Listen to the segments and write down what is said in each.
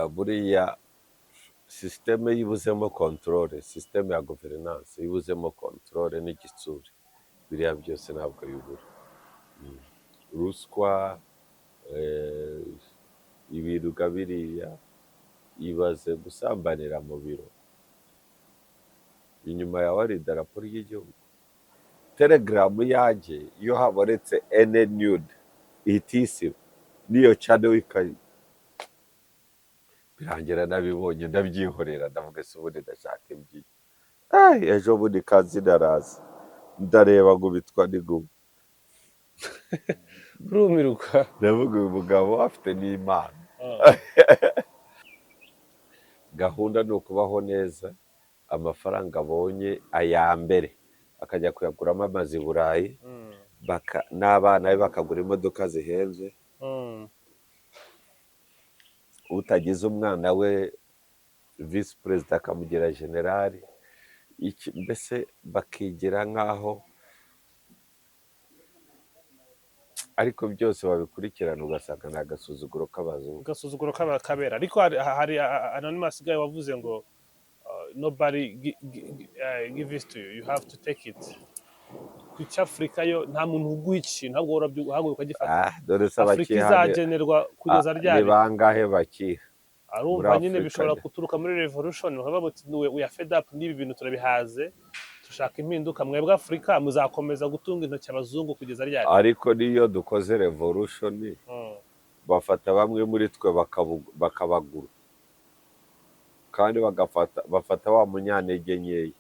Buriya système yibuzemo contrôle, système ya gouvernance yibuzemo contrôle n'igitsure, biriya byose ntabwo bibura. Ruswa, ibintu nka biriya. Ibaze gusambanira mu biro, inyuma yawe hari idarapo ry'igihugu. Telegram yanjye iyo habonetse any nude ihita isiba n'iyo channel ikayi birangira. Nabibonye ndabyihorera, ndavuga: "Ese ubundi ndashaka iby'iyi?" Ai, ejo bundi kazi naraza ndareba nkubitwa n'inkuba. Urumirwa. Ndavuga: "Uyu mugabo afite n'impano." Gahunda ni ukubaho neza, amafaranga abonye aya mbere akajya kuyaguramo amazu i Burayi, n'abana be bakagura imodoka zihenze. Utagize umwana we visi perezida akamugira generali. Iki mbese bakigira nk'aho, ariko byose babikurikirana ugasanga ni agasuzuguro k'abazungu. Agasuzuguro kabera. Ariko hari anonymous guy wavuze ngo nobody give it to you, you have to take it. Ku cy'Afurika yo nta muntu uguha ikintu, ahubwo urahaguruka ukagifata. Ah, dore se Afurika abakiha izagenerwa kugeza ni ryari? bangahe bakiha Arumva muri nyine Afurika? bishobora guturuka muri revolution, bakavuga bati: "We are fed up n'ibi bintu, turabihaze, dushaka impinduka." Mwebwe Afurika muzakomeza gutunga intoki abazungu kugeza ryari? Ariko niyo dukoze revolution, bafata bamwe muri twe bakabagura, kandi bagafata bafata wa munyantege nkeya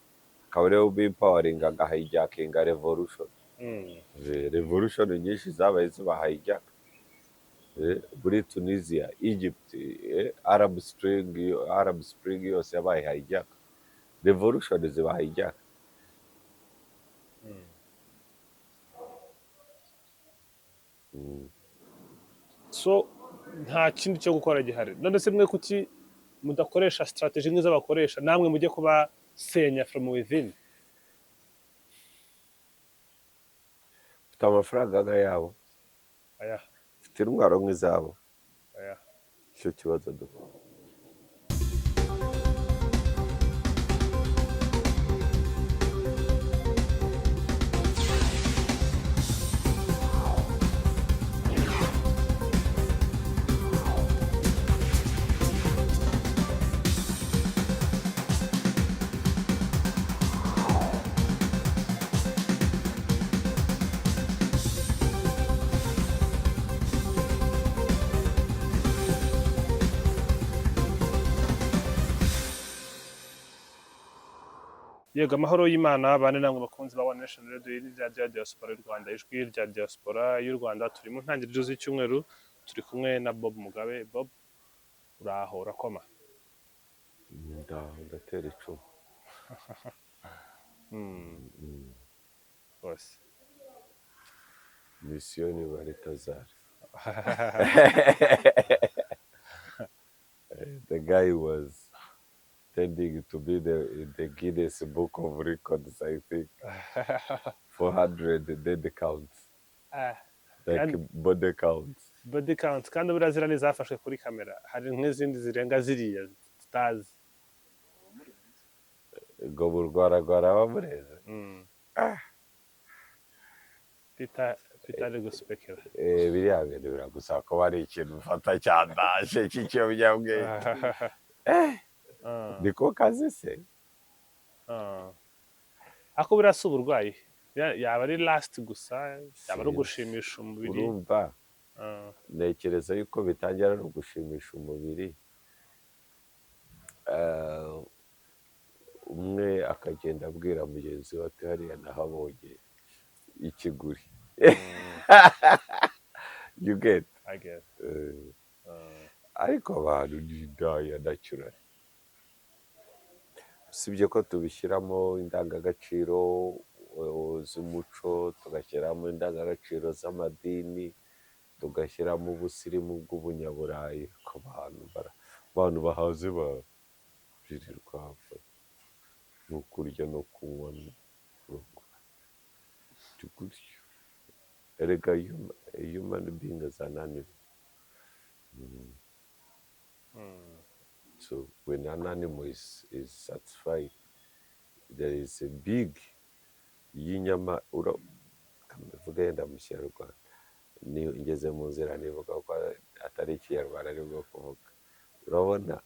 akaba ariwe ubempoweringa, agahijackinga revolution. Revolution nyinshi zabaye ziba hijack. Muri Tunisia, Egypt, Arab Spring, Arab Spring yose yabaye hijack. Revolution ziba hijack. So nta kindi cyo gukora gihari. None se mwe kuki mudakoresha strategy nk'izo bakoresha, namwe mujye kubasenya from within? Mfite amafaranga nk'ayabo? Aya. Mfite intwaro nk'izabo? Aya. Icyo kibazo dufite. Yego, amahoro y'Imana bane namwe bakunzi ba One Nation Radio. Iri rya rya diaspora y'u Rwanda, ijwi rya diaspora y'u Rwanda. Turi mu ntangiriro z'icyumweru, turi kumwe na Bob Mugabe. Bob, uraho, urakoma? Ndaho, ndatera icumu. Rwose. Misiyoni Baritazari. The guy was tending to be in the Guinness Book of Records, I think. 400 dead counts. Like body counts. Body count. Kandi buriya ziriya ni izafashwe kuri kamera, hari nk'izindi zirenga ziriya tutazi. Ngo mu Rwanda rwaraba mureze. Peter, Peter ari guspekera. Biriya bintu biragusaba kuba ari ikintu ufata cyandaje cy'ikiyobyabwenge. Niko kazi se? Ah. Ariko buriya si uburwayi, yaba ari lust gusa, yaba ari Sinzi. ugushimisha umubiri. Urumva, ntekereza yuko bitangira no gushimisha umubiri. Umwe akagenda abwira mugenzi we ati: "Hariya nahabonye ikiguri." You get? I get. Ariko abantu ni indaya natural, usibye ko tubishyiramo indangagaciro z'umuco, tugashyiramo indangagaciro z'amadini, tugashyiramo ubusirimu bw'ubunyaburayi ku bantu abantu bahaze birirwa no kurya no kunywa no kurongora. Ni gutyo erega, human being is an animal. So when an animal is satisfied, there is a big y'inyama ura mvuge yenda mu Kinyarwanda, ni ngeze mu nzira nibuka ko atari Ikinyarwanda aribwo kuvuga. Urabona,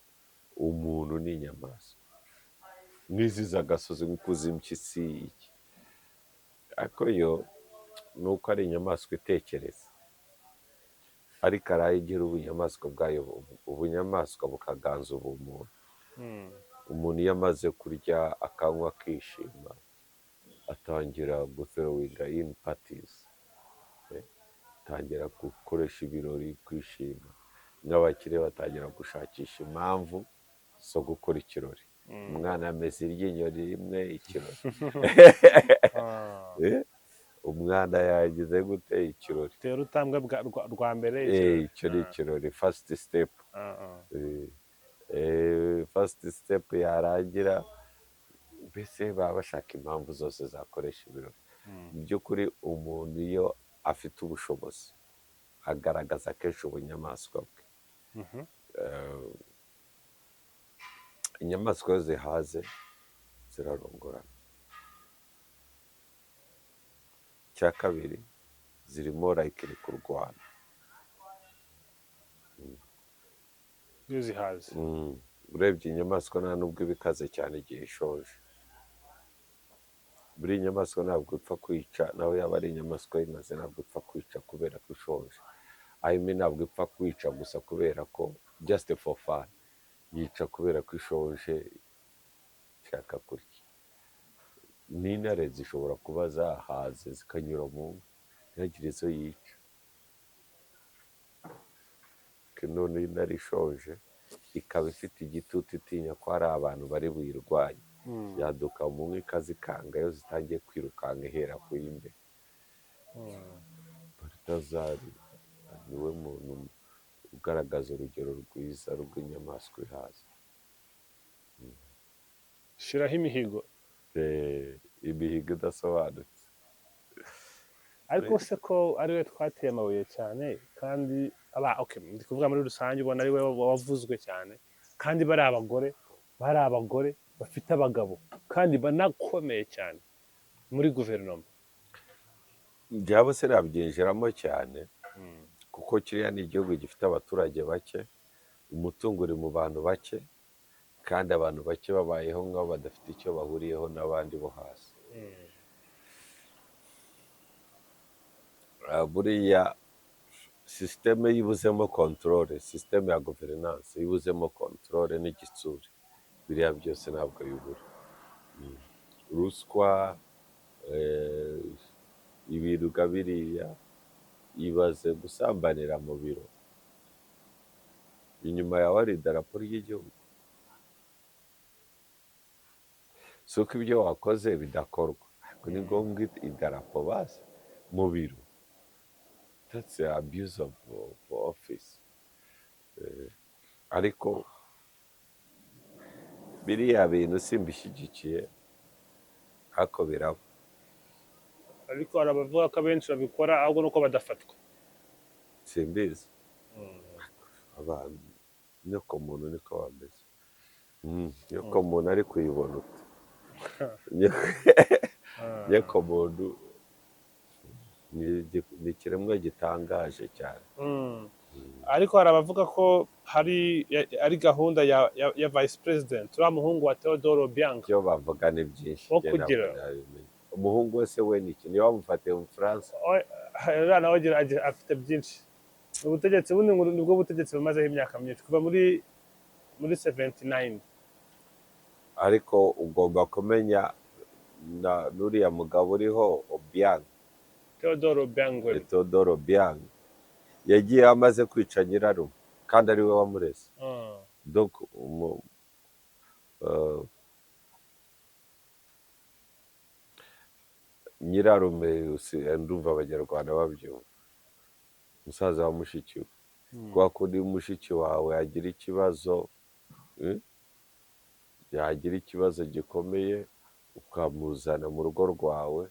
umuntu ni inyamaswa nk'izi z'agasozi, nk'uko impyisi iki, ariko yo ni uko ari inyamaswa itekereza, ariko arayigira ubunyamaswa bwayo, ubunyamaswa bukaganza ubumuntu. Umuntu iyo amaze kurya, akanywa, akishima, atangira guthrowinga in parties, atangira gukoresha ibirori, kwishima, n'abakire batangira gushakisha impamvu zo gukora ikirori. Umwana ameze iryinyo rimwe, ikirori. Umwana yagize gute, ikirori. Tera utambwe rwa mbere. Icyo ni ikirori, first step. First step yarangira, mbese baba bashaka impamvu zose zakoresha ibirori. Mu by'ukuri, umuntu iyo afite ubushobozi agaragaza kenshi ubunyamaswa bwe. Inyamaswa iyo zihaze zirarongorana. Icya kabiri, zirimo likely kurwana. Iyo zihaze? Urebye inyamaswa nta nubwo iba ikaze cyane igihe ishonje. Buri nyamaswa ntabwo ipfa kwica, nawe yaba ari inyamaswa y'inkazi, ntabwo ipfa kwica kubera ko ishonje. I mean, ntabwo ipfa kwica gusa kubera ko just for fun. Yica kubera ko ishonje, ishaka kurya. N'intare zishobora kuba zahaze, zikanyura mu nka, ntihagire izo yica. None intare ishonje, ikaba ifite igitutu, itinya ko hari abantu bari buyirwanye, yaduka mu nka ikazikanga. Iyo zitangiye kwirukanka, ihera ku y'imbere. Baltazar niwe muntu ugaragaza urugero rwiza rw'inyamaswa ihaze. Shiraho imihigo. Imihigo idasobanutse. Ariko se ko ari we twateye amabuye cyane, kandi aba, okay, ndi kuvuga muri rusange, ubona ari we wavuzwe cyane, kandi bari abagore bafite abagabo kandi banakomeye cyane muri guverinoma? Byaba se nabyinjiramo cyane, kuko kiriya ni igihugu gifite abaturage bake, umutungo uri mu bantu bake, kandi abantu bake babayeho nk'aho badafite icyo bahuriyeho n'abandi bo hasi. Buriya système yibuzemo contrôle, système ya gouvernance yibuzemo contrôle n'igitsure, biriya byose ntabwo bibura. Ruswa, ibintu nka biriya. Ibaze gusambanira mu biro, inyuma yawe hari idarapo ry'igihugu. Si uko ibyo wakoze bidakorwa, ariko ni ngombwa idarapo basi mu biro? That's abuse of office. Ariko biriya bintu simbishyigikiye, ariko biraba. Ariko hari abavuga ko abenshi babikora, ahubwo nuko badafatwa. Simbizi. Abantu, nyoko muntu niko bameze. Nyoko muntu ari kuyibona ute? Nyoko muntu ni ikiremwa gitangaje cyane. Ariko hari abavuga ko hari ari gahunda ya vice president, uriya muhungu wa Theodore Obiang. Ibyo bavuga ni byinshi. Wo Njye kugira- ntabwo nabimenya. Umuhungu we se we ni iki? Niba bamufatiye mu Bufaransa? Uriya nawe afite byinshi. Ubutegetsi bundi ngo nibwo butegetsi bumazeho imyaka myinshi, kuva muri 79. Ariko ugomba kumenya na n'uriya mugabo uriho, Obiang. Theodore Obiang Nguema. Theodore Obiang yagiye amaze kwica nyirarume, kandi ari we wamureze. Donc nyirarume, ndumva Abanyarwanda babyumva, musaza wa mushiki we, kubera ko niba mushiki wawe yagira ikibazo, yagira ikibazo gikomeye, ukamuzana mu rugo rwawe,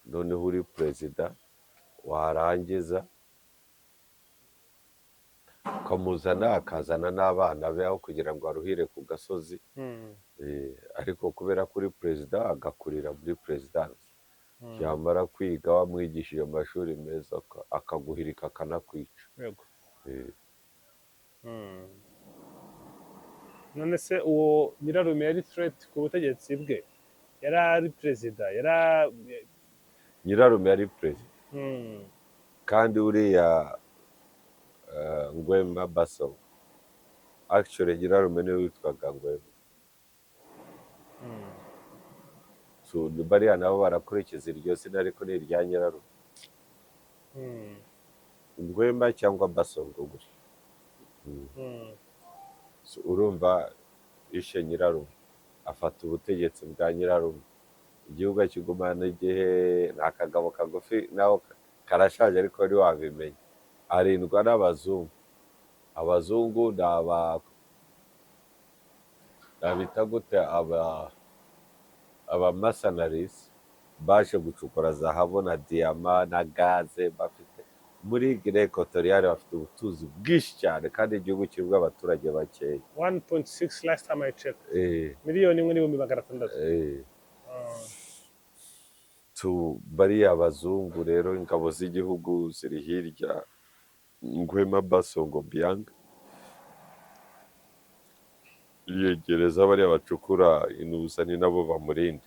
noneho uri perezida, warangiza Ukamuzana, akazana n'abana be, aho kugira ngo aruhire ku gasozi. Ariko kubera ko uri perezida, agakurira muri perezidansi, yamara kwiga, wamwigishije amashuri meza, akaguhirika, akanakwica. None se uwo nyirarume yari threat ku butegetsi bwe? Yari ari perezida, yari Nyirarume yari perezida. Kandi uriya Nguema Mbasogo, actually nyirarume niwe witwaga Nguema. So, bariya nabo barakurikiza iryo zina, ariko ni irya nyirarume. Nguema cyangwa Mbasogo gutyo. So, urumva ishe nyirarume, afata ubutegetsi bwa nyirarume, igihugu akigumana igihe. Ni akagabo kagufi, naho karashaje, ariko ntiwabimenya. Arindwa n'abazungu. Abazungu ni aba nabita gute, aba mercenaries baje gucukura zahabu na diyama na gaze bafite muri Guinée Equatoriale. Bafite ubutunzi bwinshi cyane, kandi igihugu kirimo abaturage bakeya. 1.6 last time I checked. 1,600,000. Tu bariya bazungu rero, ingabo z'igihugu ziri hirya, Nguema Mbasogo Obiang yegereza bariya bacukura inuza, ni nabo bamurinda.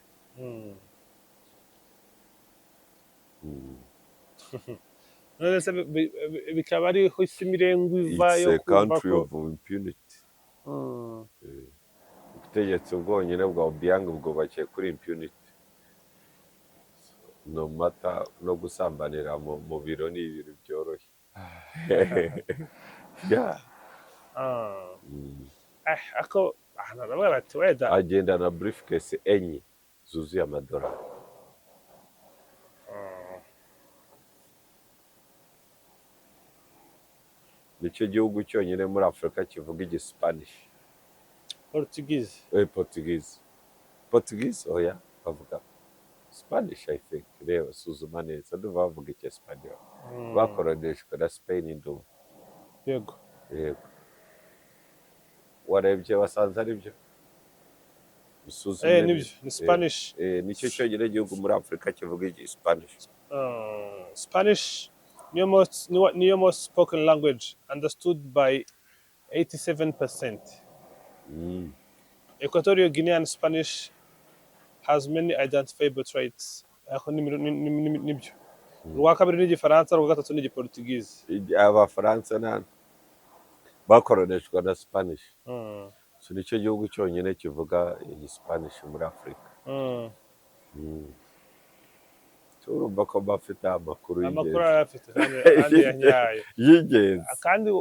None se bikaba ariho isi mirengo iva It's yo a kumva country ko of impunity. Ubutegetsi bwonyine bwa Obiang bwubakiye kuri impunity, no mata no gusambanira mu biro ni ibintu byoroshye. Yeah. Ako ahantu baravuga bati weda Agenda na briefcase enye zuzuye amadolari. Nicyo gihugu cyonyine muri Afurika kivuga Igispanish. Portuguese. Portuguese, Portuguese, oya, bavuga Spanish, I think. Reba, suzuma neza, ndumva bavuga Icyesipanyol. Bakoronijwe na Spain, ndumva. Yego. Yego, warebye wasanze ari byo? Usuzume Nibyo. neza. Ni Spanish. Nicyo cyonyine gihugu muri Afurika kivuga Igispanish. Spanish niyo most spoken language, understood by 87%. Equatorial Guinean Spanish has many identifiable traits. Ako nibyo. Urwa kabiri ni Igifaransa, urwa gatatu ni Igiportugize. Abafaransa na bakoroneshwa na Spanish. So nicyo gihugu cyonyine kivuga Igispanish muri Afurika. So urumva ko bafite amakuru Amakuru y'ingenzi. arayafite kandi yanyaye. Y'ingenzi. Kandi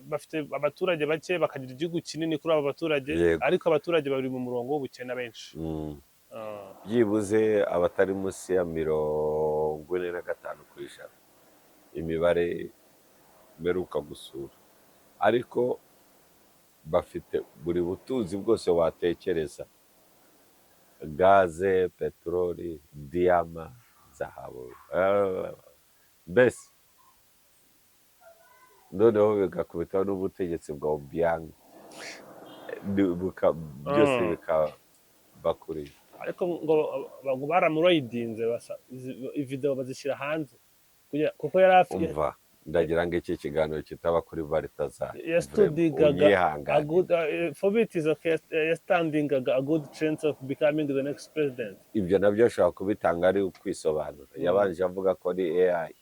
bafite abaturage bake, bakagira igihugu kinini kuri abo baturage, ariko abaturage bari mu murongo w'ubukene benshi. Byibuze abatari munsi ya 45%, imibare mperuka gusura. Ariko bafite buri butunzi bwose watekereza: gaze, peteroli, diyama, zahabu. Mbese noneho bigakubitaho n'ubutegetsi bwa Obiang, byose bikaba kuri Ariko ngo baramuraidinze, video bazishyira hanze kuko yari afite Umva, ndagira ngo iki kiganiro kitaba kuri Baltazar. Yastandingaga a Unyihangane. good, for me it is okay, yastandingaga a good chance of becoming the next president. Ibyo nabyo ashobora kubitanga ari ukwisobanura. Yabanje avuga ko ari AI,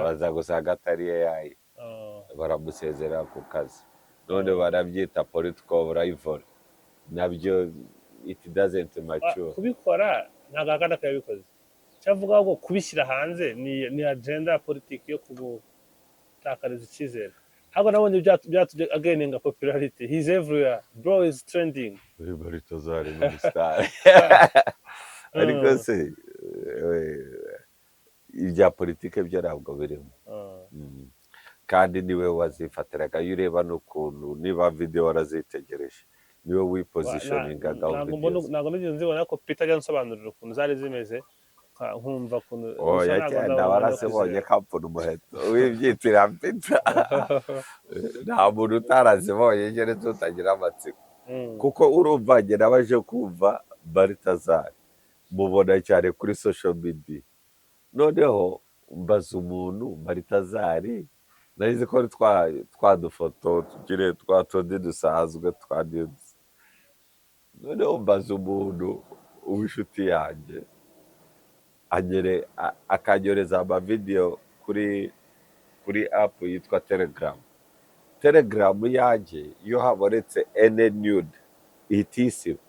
baza gusanga atari AI, baramusezera ku kazi, none barabyita political rival. Nabyo it doesn't mature. Kubikora ntabwo ahakana ko yabikoze. Icyo avuga ngo kubishyira hanze ni agenda ya politiki yo kumutakariza icyizere. Ahubwo nabonye byatumye againinga popularity. He's everywhere, bro, is trending. Baltazar ni umustar, ariko se ibya politike byo ntabwo birimo. Kandi niwe wazifatiraga. Iyo ureba n'ukuntu, niba video warazitegereje, niwe wipositioningaga. Ntabwo mbona, ntabwo nigeze nzibona, ko Peter ajya ansobanurira ukuntu zari zimeze. Nkumva ukuntu gusa Oya, ntabwo cyenda ndabona warazibonye kwizera. Kapfuna umuheto w'ibyitira mpita, nta muntu utarazibonye keretse utagira amatsiko. Kuko urumva njye nabaje kumva Baltazar, mubona cyane kuri social media. Noneho mbaza umuntu Baltazar, nari ko ari twa dufoto tugire twa tundi dusanzwe twa nudes. Noneho mbaza umuntu w'inshuti yanjye, akanyoreza amavidewo kuri app yitwa Telegram. Telegram yanjye iyo habonetse any nude ihita isiba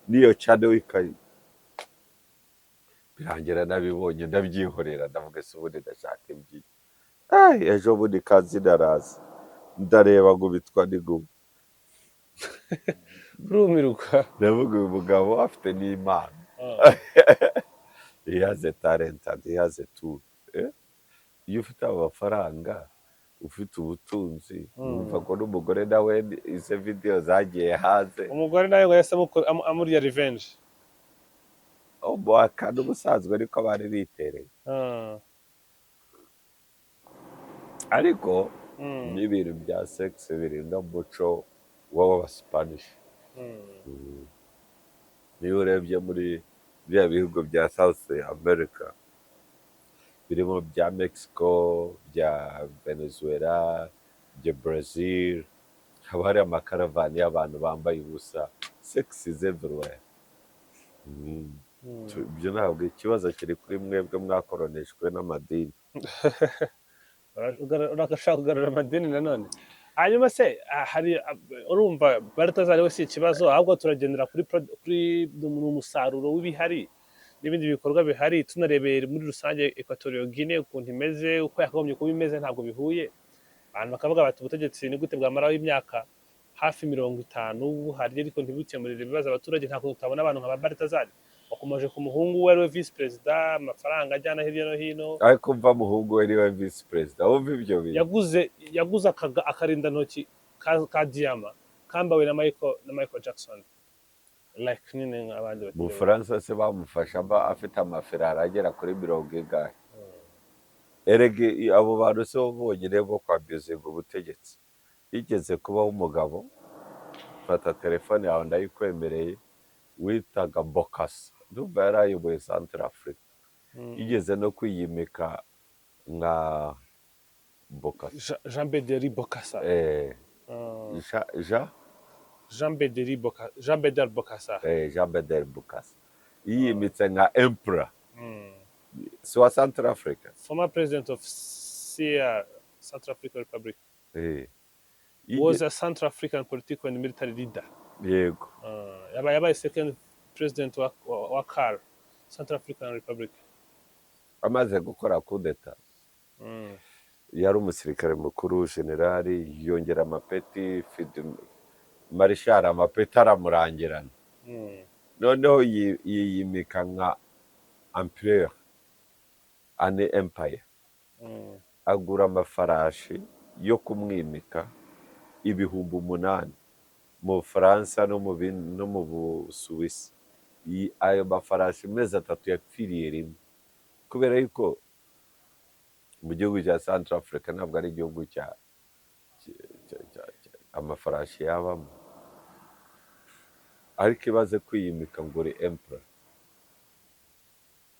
n'iyo channel ikayi. Birangira nabibonye, ndabyihorera, ndavuga: "Ese ubundi ndashaka ibyiki?" Ai, ejo bundi kazi ndaraza ndareba nkubitwa n'inkuba. Urumirwa. Ndavuga: "Uyu mugabo afite n'impano." He has a talent and he has a tool. Eh? Iyo ufite amafaranga, ufite ubutunzi, wumva ko n'umugore nawe izo video zagiye hanze. Umugore nawe ngo yahise amurya revenge. Umuhakana ubusanzwe ariko bari bitereye, ariko n'ibintu bya sex birinda umuco w'Abasipanish. Niba urebye muri biriya bihugu bya South America, birimo bya Mexico, bya Venezuela, bya Brazil, haba hari amakaravani y'abantu bambaye ubusa. Sex is everywhere. Ibyo ntabwo ikibazo kiri kuri mwebwe mwakoronejwe n'amadini. Urashaka kugarura amadini nanone. Hanyuma se hari urumva Baltazar we si ikibazo, ahubwo turagendera kuri ni umusaruro w'ibihari n'ibindi bikorwa bihari, tunarebera muri rusange Equatorial Guinea ukuntu imeze, uko yakagombye kuba imeze ntabwo bihuye. Abantu bakavuga bati: "Ubutegetsi ni gute bwamaraho imyaka hafi 50 buhari ariko ntibukemurire ibibazo abaturage?" Nta kuntu utabona abantu nka ba Baltazar bakomeje ku muhungu we ariwe visi perezida, amafaranga ajyana hirya no hino. Ariko mva muhungu we niwe visi perezida, wumva ibyo bintu. Yaguze akarindantoki ka diyama kambawe na Michael Jackson, like nyine nk'abandi Mu bakiri bato. Bufaransa se bamufasha aba afite amaferari agera kuri mirongo ingahe? Erega abo bantu si bo bonyine bo kwabusinga ubutegetsi. Yigeze kubaho umugabo, fata telefone yawe ndayikwemereye, witaga Bokasa, ndumva yari ayoboye Centre Africa. Yigeze no kwiyimika nka Bokasa. Jean Bedeli Bokassa. Jean Jean Bedel Bokassa. Jean Bedel Bokassa yiyimitse nka emperor, si wa Centre Africa? Former president of CAR, Central African Republic, was a Central African political and military leader. Yego. Yabaye second president wa CAR, Central African Republic. Amaze gukora kudeta, yari umusirikare mukuru, generali, yongera amapeti, field marshal, amapeti aramurangirana. Noneho yiyimika nka empereur, an empire. Agura amafarashi yo kumwimika 8000 mu Bufaransa no mu Busuwisi. Ayo mafarashi mezi 3 yapfiriye rimwe, kubera yuko mu gihugu cya Central Africa ntabwo ari igihugu cya amafarashi yabamo. Ariko ibaze kwiyimika ngo uri emperor,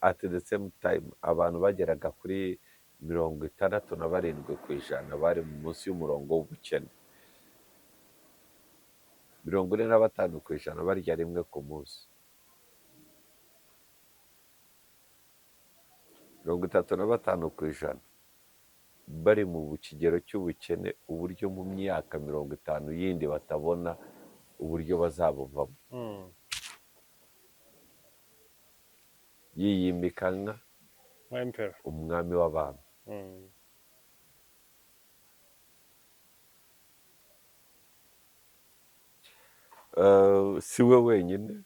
at the same time abantu bageraga kuri 67% bari munsi y'umurongo w'ubukene, 45% barya rimwe ku munsi, 35% bari mu kigero cy'ubukene, uburyo mu myaka 50 yindi batabona uburyo bazabuvamo. Yiyimika nka Nka emperor. umwami w'abantu. Si we wenyine,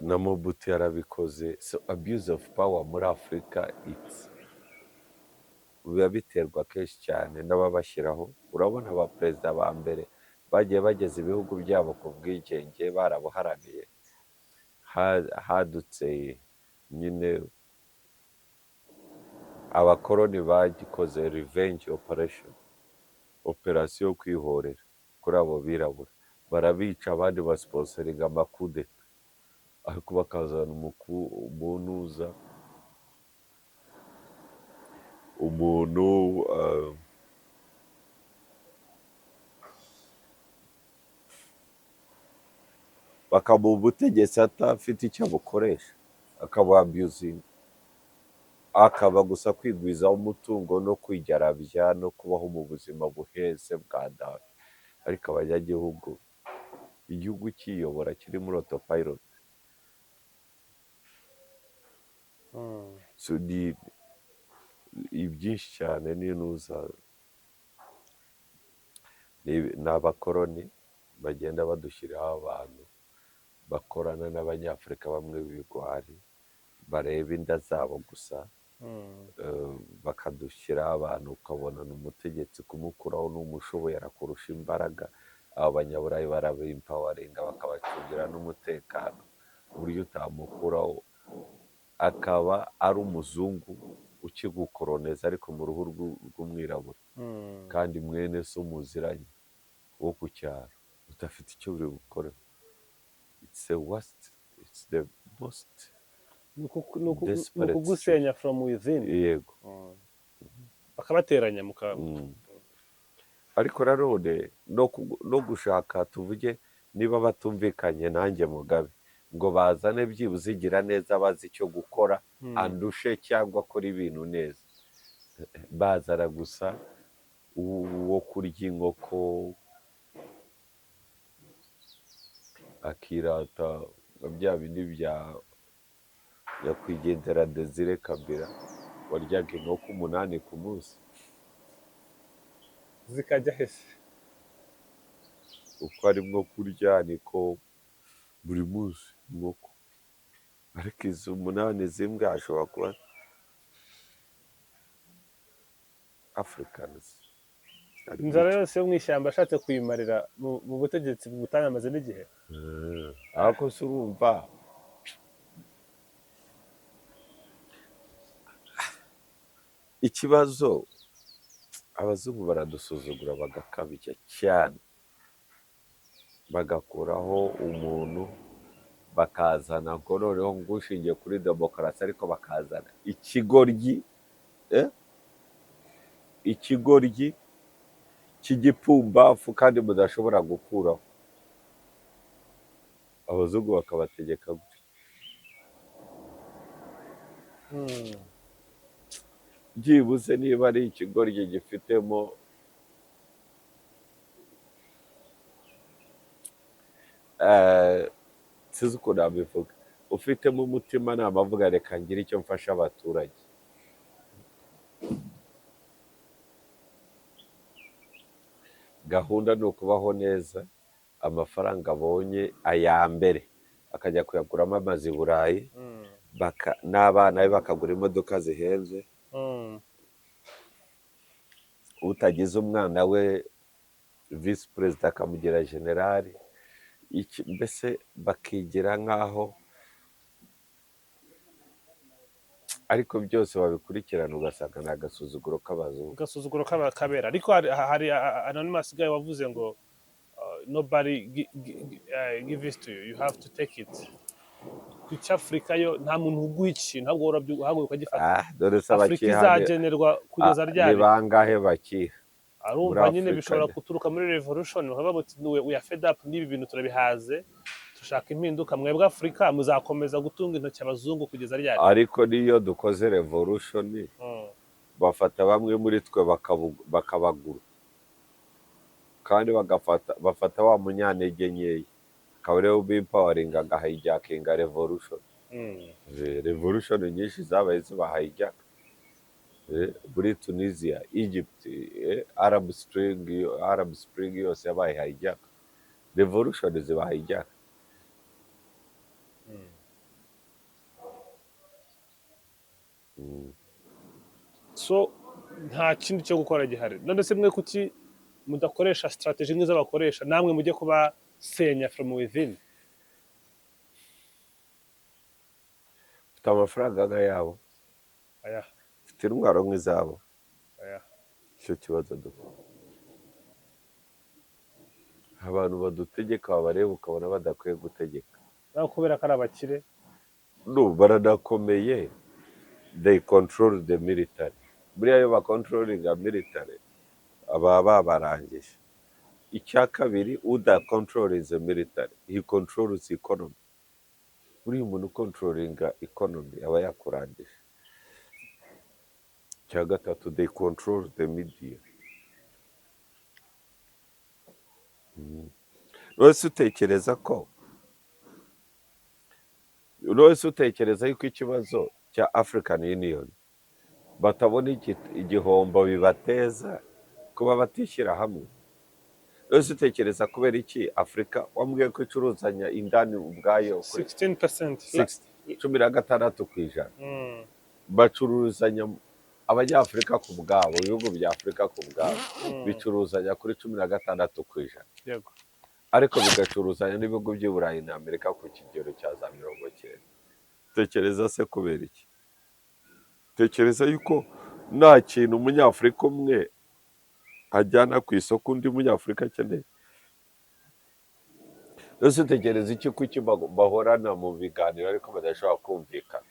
na Mobutu yarabikoze. So abuse of power muri Afurika, it's biba biterwa kenshi cyane n'ababashyiraho. Urabona abaperezida ba mbere bagiye bageza ibihugu byabo ku bwigenge barabuharaniye. Hadutse nyine abakoroni bagikoze revenge operation, operasiyo yo kwihorera kuri abo birabura, barabica, abandi basponsoringa amakudeta, ariko bakazana umuntu uza umuntu bakamuha ubutegetsi atafite icyo abukoresha, akabuabusinga, akaba gusa kwigwizaho umutungo no kwigarabya no kubaho mu buzima buheze bwa data. Ariko abanyagihugu, igihugu cyiyobora kiri muri autopilot. So ni ibyinshi cyane n'intuza ni abakoroni bagenda badushyiraho abantu bakorana n'Abanyafurika bamwe b'ibigwari bareba inda zabo gusa. Bakadushyiraho abantu, ukabona ni umutegetsi kumukuraho n'umushoboye arakurusha imbaraga. Abo banyaburayi barabimpawaringa, bakabacungira n'umutekano uburyo utamukuraho, akaba ari umuzungu ukigukoroneza ariko mu ruhu rw'umwirabura, kandi mwene so muziranye wo ku cyaro udafite icyo buri bukore. It's the worst, it's the most Ni desperate. ukugusenya from within. Yego. Bakabateranya muka Ariko nanone no gushaka, tuvuge niba batumvikanye nanjye Mugabe, ngo bazane byibuze igira neza bazi icyo gukora, andushe cyangwa akora ibintu neza, bazana gusa uwo kurya inkoko akirata nka bya bindi bya nyakwigendera Desire Kabila waryaga inkoko 8 ku munsi. Zikajya hese? Uko arimo kurya niko buri munsi inkoko, ariko izo 8 z'imbwa ashobora kuba Africans. Inzara yose yo mu ishyamba ashatse kuyimarira mu butegetsi butanamaze n'igihe. Ariko se urumva ikibazo, abazungu baradusuzugura bagakabya cyane, bagakuraho umuntu bakazana ngo noneho ngo ushingiye kuri demokarasi, ariko bakazana ikigoryi, ikigoryi cy'igipfumbafu kandi mudashobora gukuraho, abazungu bakabategeka gutya. Byibuze niba ari ikigoryi gifitemo sinzi ukuntu nabivuga, ufitemo umutimanama avuga reka ngire icyo mfasha abaturage, gahunda ni ukubaho neza, amafaranga abonye aya mbere akajya kuyaguramo amazu i Burayi, n'abana be bakagura imodoka zihenze, utagize umwana we visi perezida akamugira generali, mbese bakigira nk'aho, ariko byose babikurikirana ugasanga ni agasuzuguro k'abazungu. Agasuzuguro k'abakabera. Ariko hari anonymous guy wavuze ngo nobody give it to you, you have to take it. Kuki Afurika yo nta muntu uguha ikintu, ahubwo urahaguruka ukagifata? Dore se Afurika abakiha izagenerwa kugeza ni ryari? bangahe bakiha? Arumva Muri nyine Afurika bishobora ne. guturuka muri revolution, bakavuga bati we are fed up n'ibi bintu, turabihaze, dushaka impinduka. Mwebwe Afurika muzakomeza gutunga intoki abazungu kugeza ryari? Ariko niyo dukoze revolution, bafata bamwe muri twe bakabagura, kandi bafata wa munyantege nkeya akaba ariwe ubimpawaringa agahijackinga revolution. Revolution nyinshi zabaye ziba hijack. Muri Tunisia, Egypt, Arab Spring, Arab Spring yose yabaye hijack. Revolution ziba hijack. So nta kindi cyo gukora gihari. None se mwe kuki mudakoresha strategy nk'izo bakoresha, namwe mujye kubasenya from within? Ufite amafaranga nk'ayabo? Aya. Ufite intwaro nk'izabo? Aya. Icyo kibazo dufite, abantu badutegeka wabareba ukabona badakwiye gutegeka. Naho kubera ko ari abakire. No, baranakomeye. They control the military. Buriya iyo bacontrollinga military baba babarangije. Icya kabiri, uda controls the military, he controls economy. Buriya umuntu ucontrollinga economy aba yakurangije. Icya gatatu, they control the media. Wese utekereza yuko ikibazo cya African Union batabona igihombo bibateza kuba batishyira hamwe? Wese utekereza kubera iki Afurika wambwiye ko icuruzanya indani ubwayo kuri 16%. 16%? Bacuruzanya Abanyafurika ku bwabo, ibihugu bya Afurika ku bwabo bicuruzanya kuri 16%, ariko bigacuruzanya n'ibihugu by'i Burayi na Amerika ku kigero cya za 90. Tekereza se kubera iki? Tekereza yuko nta kintu Umunyafurika umwe ajyana ku isoko undi Munyafurika akeneye. Ese utekereza iki, kuki bahorana mu biganiro ariko badashobora kumvikana?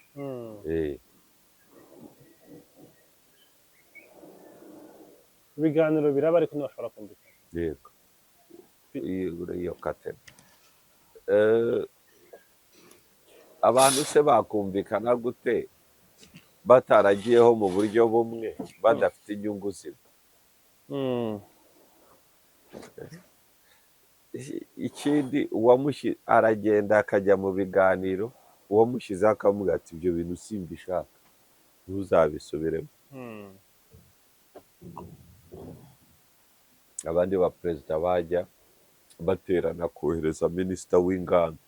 Ibiganiro biraba ariko ntibashobora kumvikana. Yego, iyo katena, abantu se bakumvikana gute bataragiyeho mu buryo bumwe, badafite inyungu zimwe? Ikindi, uwamushyi aragenda akajya mu biganiro, uwamushyizeho akamubwira ati: "Ibyo bintu simbishaka, ntuzabisubiremo." Abandi ba perezida bajya baterana kohereza minisita w'inganda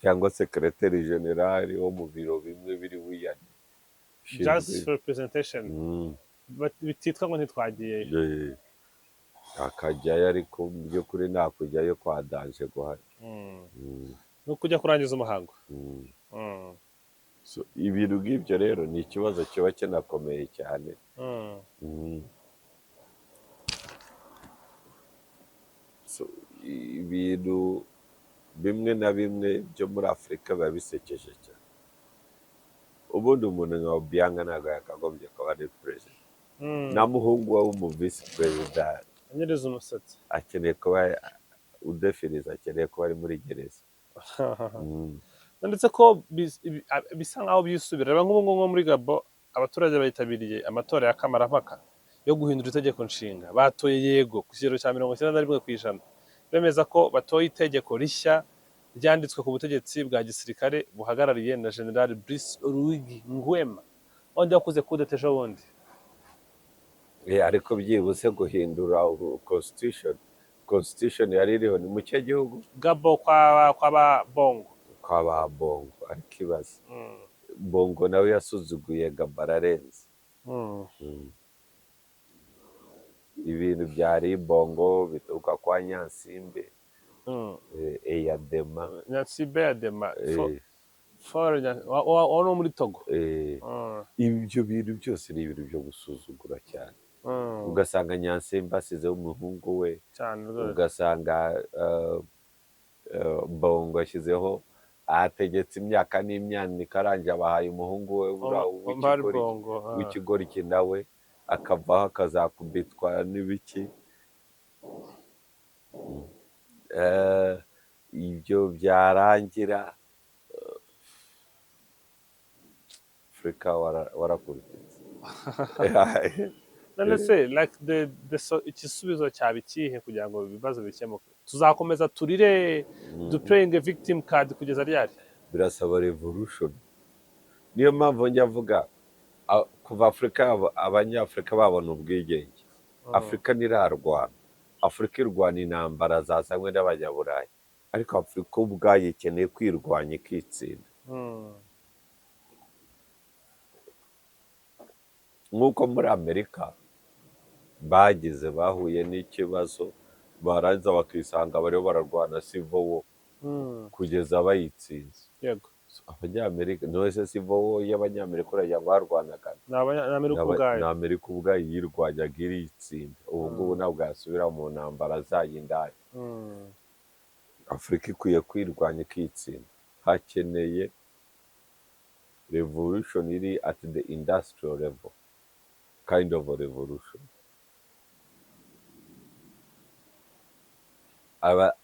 cyangwa secrétaire général wo mu biro bimwe biri wiyane. Just for presentation. Bititwa ngo ntitwagiyeyo. Akajyayo, ariko mu by'ukuri nta kujyayo kwa danger guhari. Ni ukujya kurangiza umuhango. So, ibintu nk'ibyo rero ni ikibazo kiba kinakomeye cyane. So, ibintu bimwe na bimwe byo muri Afurika biba bisekeje cyane. Ubundi umuntu nka Obiang ntabwo yakagombye kuba ari perezida, na muhungu we w'umu visi perezida. Anyereza umusatsi. Akeneye kuba udefiriza, akeneye kuba ari muri gereza. Ndetse ko bisa nkaho byisubira. Reba nk'ubu ngubu nko muri Gabo, abaturage bitabiriye amatora ya kamarampaka yo guhindura itegeko nshinga, batoye yego ku kigero cya 91%, bemeza ko batoye itegeko rishya ryanditswe ku butegetsi bwa gisirikare buhagarariye na General Brice Oligui Nguema, wundi wakoze kudeta ejo bundi. Ariko byibuse guhindura constitution yari iriho, ni mu cye gihugu? Gabo, kwa ba Bongo. Kwa ba Bongo. Ariko ibaze, Bongo nawe yasuzuguye Gabo, ararenze. Ibintu byari Bongo bituruka kwa Gnassingbé, Eyadema. Gnassingbé Eyadema, Faure wa no muri Togo. Ibyo bintu byose ni ibintu byo gusuzugura cyane. Ugasanga Gnassingbé asizeho umuhungu we, Cyane rwose. ugasanga Bongo ashyizeho, ategetse imyaka n'imyaniko, arangije abahaye umuhungu we buriya Omar w'ikigoryi, Bongo, ah. w'ikigoryi, nawe akavaho akazakubitwa n'ibiki. Ibyo byarangira, Afurika warakubititse. None se like the igisubizo cyaba ikihe kugira ngo ibibazo bikemuke? Tuzakomeza turire, du playing a victim card kugeza ryari? Birasaba revolution. Niyo mpamvu njya mvuga, kuva Afurika Abanyafurika babona ubwigenge, Afurika ntirarwana. Afurika irwana intambara zazanywe n'Abanyaburayi, ariko Afurika ubwayo ikeneye kwirwanya ikitsinda, nk'uko muri Amerika bagize, bahuye n'ikibazo, barangiza bakisanga bariho bararwana civil war kugeza bayitsinze. Abanyamerika none se civil y'Abanyamerika urajya ngo barwanaga? Ni Amerika ubwayo. Ni Amerika ubwayo yirwanyaga iritsinda. Ubu ngubu ntabwo yasubira mu ntambara zayo indani. Afurika ikwiye kwirwanya ikitsinda. Hakeneye revolution iri at the industrial level, kind of a revolution.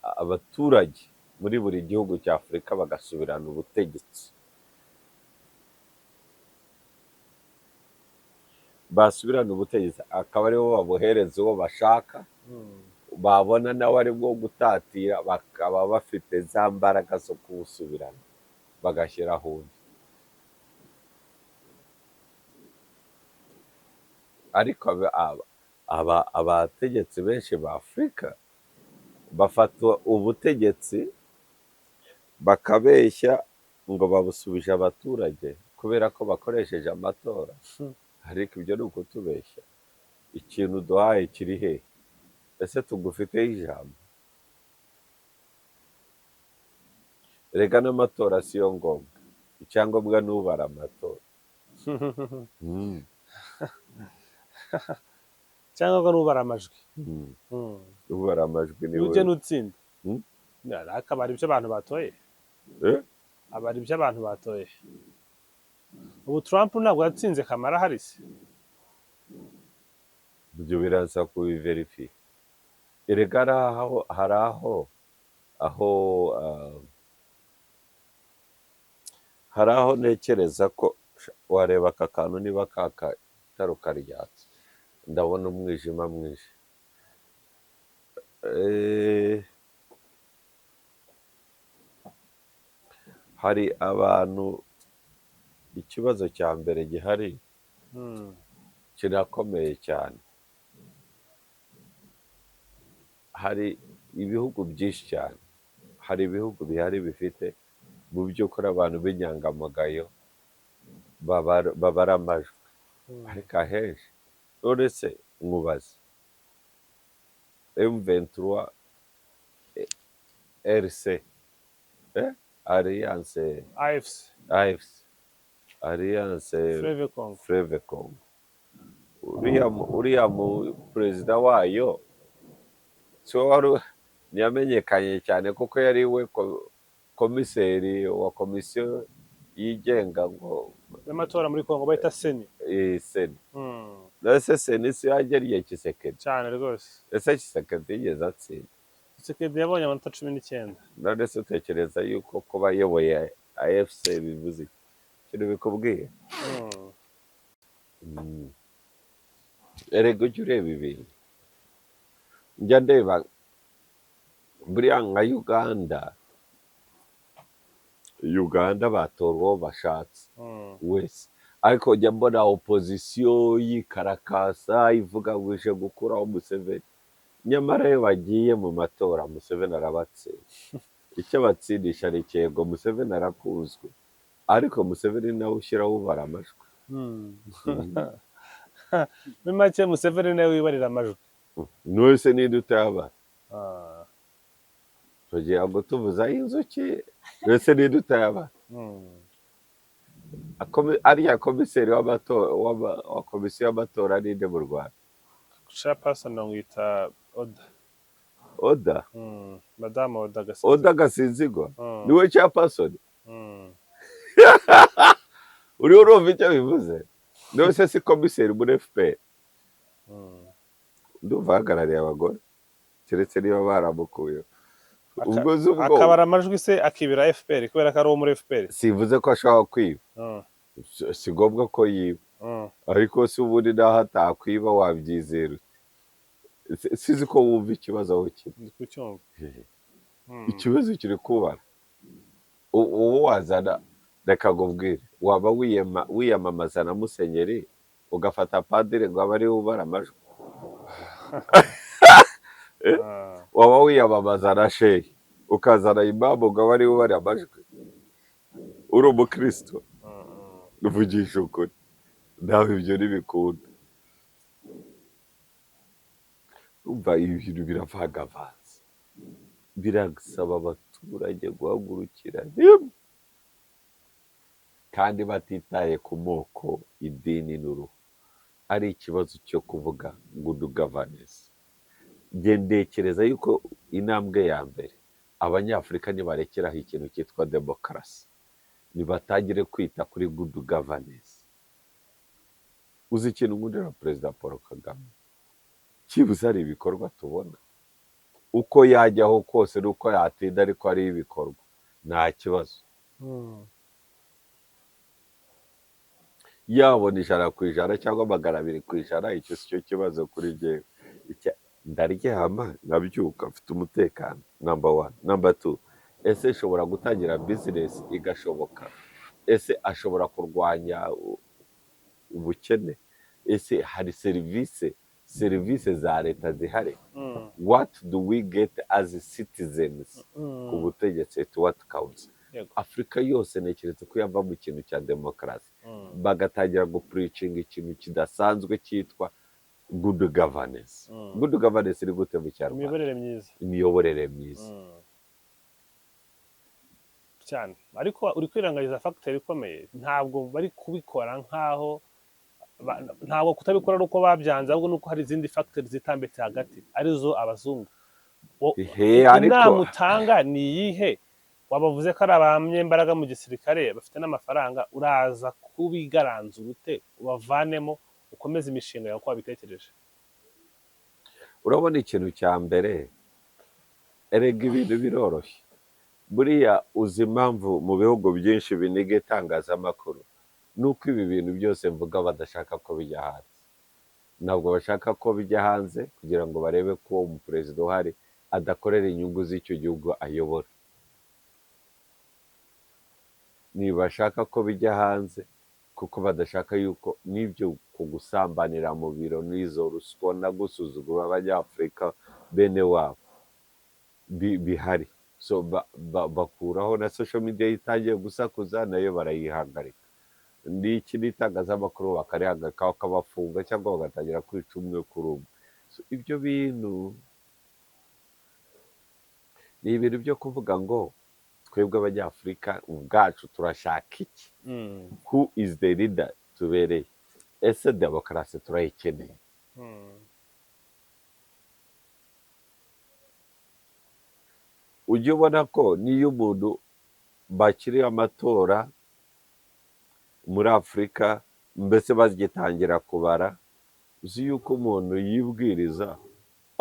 Abaturage muri buri gihugu cya Afurika bagasubirana ubutegetsi, basubirana ubutegetsi akaba aribo babuhereza uwo bashaka, babona nawe ari bwo gutatira, bakaba bafite za mbaraga zo kuwusubirana bagashyiraho undi. Ariko abategetsi benshi ba Afurika bafata ubutegetsi bakabeshya ngo babusubije abaturage kubera ko bakoresheje amatora, ariko ibyo ni ukutubeshya. Ikintu duhaye kiri he? Ese tugufiteho ijambo? Rega n'amatora siyo ngombwa, icyangombwa ni ubara amatora. Cyangwa n'ubara amajwi. Ubara amajwi ni ujye n'utsinda. Akabara ibyo abantu batoye. Abara ibyo abantu batoye. Ubu Trump ntabwo yatsinze Kamala Harris. Ibyo biraza kubiverifiya. Erega hari aho ntekereza ko wareba aka kantu niba kaka itara ukaryatsa, ndabona umwijima mwinshi. Hari abantu, ikibazo cya mbere gihari kirakomeye cyane. Hari ibihugu byinshi cyane, hari ibihugu bihari bifite mu by'ukuri abantu b'inyangamugayo babara amajwi, ariko ahenshi none se nkubaze M23 RC Alliance AFC Alliance Fleuve Congo, uriya mu perezida wayo si wari ntiyamenyekanye cyane kuko yari we komiseri wa komisiyo yigenga ngo y'amatora muri Congo bayita CENI. CENI. Ese CENI si yageriye Tshisekedi cyane rwose. Ese Tshisekedi yigeze atsinda? Tshisekedi yabonye amanota 19. None se utekereza yuko kuba ayoboye AFC bivuze iki? Ikintu bikubwiye? Erega ujya ureba ibintu. Njya ndeba buriya nka Uganda batora uwo bashatse wese, ariko njya mbona opozisiyo yikarakasa ivuga ngo ije gukuraho Museveni, nyamara iyo bagiye mu matora Museveni arabatsinda. Icyo abatsindisha ni yego Museveni arakunzwe, ariko Museveni nawe ushyiraho ubara amajwi. Muri make Museveni nawe wibarira amajwi. None ninde utayabara? Tugira ngo tuvuze inzuki, mbese ninde utayabara? Ariya komiseri wa komisiyo y'amatora ninde mu Rwanda? Chairperson bamwita Oda. Oda? Madame Oda Gasinzigwa. Oda Gasinzigwa niwe chairperson? Uriho urumva icyo bivuze? Niwe se si komiseri muri FPR? Ndumva ahagarariye abagore, keretse niba baramukuyeho. Akabara amajwi se akibira FPR kubera ko ari uwo muri FPR. Sivuze ko ashobora kwiba, si ngombwa ko yiba, ariko si ubundi naho atakwiba wabyizera ute? Sizi ko wumva ikibazo aho kiri. Ikibazo kiri kubara uwo wazana, reka nkubwire, waba wiyamamaza na musenyeri ugafata padiri ngo abe ariwe ubara amajwi? Waba wiyamamaza na shehe ukazana imamu ngo abe ariwe ubara amajwi? Uri umukristo, uvugisha ukuri, nawe ibyo ntibikunda. Umva ibintu biravangavanze, birasaba abaturage guhagurukira rimwe. Kandi batitaye ku moko, idini n'uruhu, ari ikibazo cyo kuvuga good governance. Njye ntekereza yuko intambwe ya mbere, Abanyafurika nibarekeraho ikintu cyitwa demokarasi, nibatangire kwita kuri good governance. Uzi ikintu nkundira Perezida Paul Kagame? Cyibuze hari ibikorwa tubona. Uko yajyaho kose n'uko yatinda, ariko hari ibikorwa, nta kibazo. Yabona 100% cyangwa 200%, icyo si cyo kibazo kuri jyewe. Ndaryama nkabyuka mfite umutekano, number one. Number two, ese nshobora gutangira business igashoboka? Ese ashobora kurwanya ubukene? Ese hari serivisi za leta zihari? What do we get as citizens ku butegetsi? It what counts. Afurika yose ntekereza ko yava mu kintu cya demokarasi, bagatangira gupreachinga ikintu kidasanzwe cyitwa good governance. Good governance iri gute mu Kinyarwanda? Imiyoborere myiza. Imiyoborere myiza. Cyane, ariko uri kwirengagiza factor ikomeye. Ntabwo bari kubikora nk'aho ntabwo kutabikora ari uko babyanze, ahubwo nuko hari izindi factor zitambitse hagati, arizo abazungu. He, ariko Inama utanga ni iyihe? Wabavuze ko ari abanyembaraga mu gisirikare, bafite n'amafaranga. Uraza kubigaranzura ute, ubavanemo, ukomeze imishinga yawe uko wabitekereje? Urabona, ikintu cya mbere, erega ibintu biroroshye buriya. Uzi impamvu mu bihugu byinshi biniga itangazamakuru? Nuko ibi bintu byose mvuga badashaka ko bijya hanze. Ntabwo bashaka ko bijya hanze kugira ngo barebe ko uwo umuperezida uhari adakorera inyungu z'icyo gihugu ayobora. Ntibashaka ko bijya hanze kuko badashaka yuko n'ibyo kugusambanira mu biro n'izo ruswa no gusuzugura Abanyafurika bene wabo bihari. So bakuraho na social media itangiye gusakuza, nayo barayihagarika, n'iki n'itangazamakuru bakarihagarika, bakabafunga cyangwa bagatangira kwica umwe kuri umwe. So, ibyo bintu ni ibintu byo kuvuga ngo twebwe Abanyafurika ubwacu turashaka iki? Who is the leader tubereye? Ese demokarasi turayikeneye? Ujya ubona ko n'iyo umuntu bakiriye amatora muri Afurika, mbese bagitangira kubara, uzi yuko umuntu yibwiriza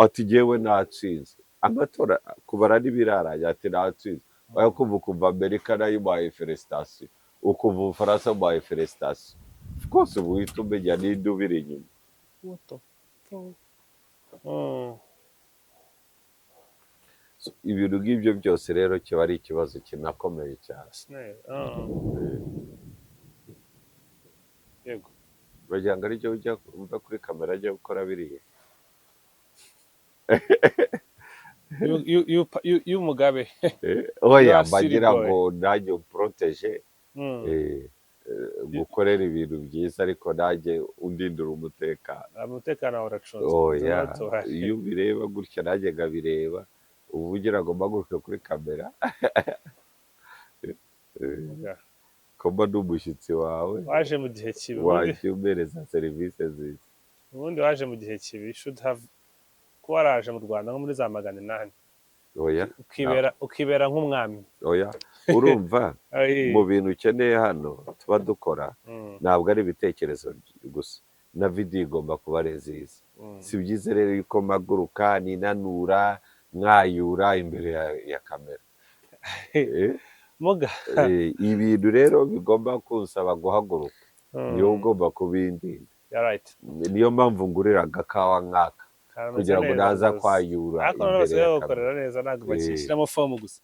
ati: "Jyewe natsinze amatora, kubara ntibirarangira," ati: "Natsinze." Wajya kumva ukumva Amerika nayo imuhaye félicitations, ukumva Ubufaransa bumuhaye félicitations. Rwose ubu uhita umenya ninde ubiri inyuma. What the fuck? So, ibintu nk'ibyo byose rero kiba ari ikibazo kinakomeye cyane. Snare. Yego. Bagira ngo aricyo ujya uva kuri kamera ajya gukora biriya. You Mugabe. Oya. You are Mbagira silly boy. ngo nanjye umprotège, gukorera ibintu byiza, ariko nanjye undindira umutekano. Umutekano wawe uracunzwe. Oya. Do not worry. Iyo ubireba gutya nanjye nkabireba, uba ugira ngo mpaguruke kuri kamera. Yeah. Ko mba ndi umushyitsi wawe, Waje mu gihe kibi. Ubundi, wajya umpereza serivisi nziza. ubundi waje mu gihe kibi. You should have kuba waraje mu Rwanda nko muri za 800. Oya. Ukibera nk'umwami. Oya, urumva, Ayi. mu bintu ukeneye hano tuba dukora, ntabwo ari ibitekerezo gusa, na video igomba kuba ari nziza. Si byiza rero yuko mpaguruka ninanura mwayura imbere ya kamera. Muga. Ibintu rero bigomba kunsaba guhaguruka, niyo ugomba kubindinda. Yeah, right. Niyo mpamvu ngurira agakawa nkaka Karameze kugira ngo neza naza rwose. kwayura Ariko noneho imbere basigaye ya kamera. bagukorera neza, ntabwo bakishyiramo fomu gusa.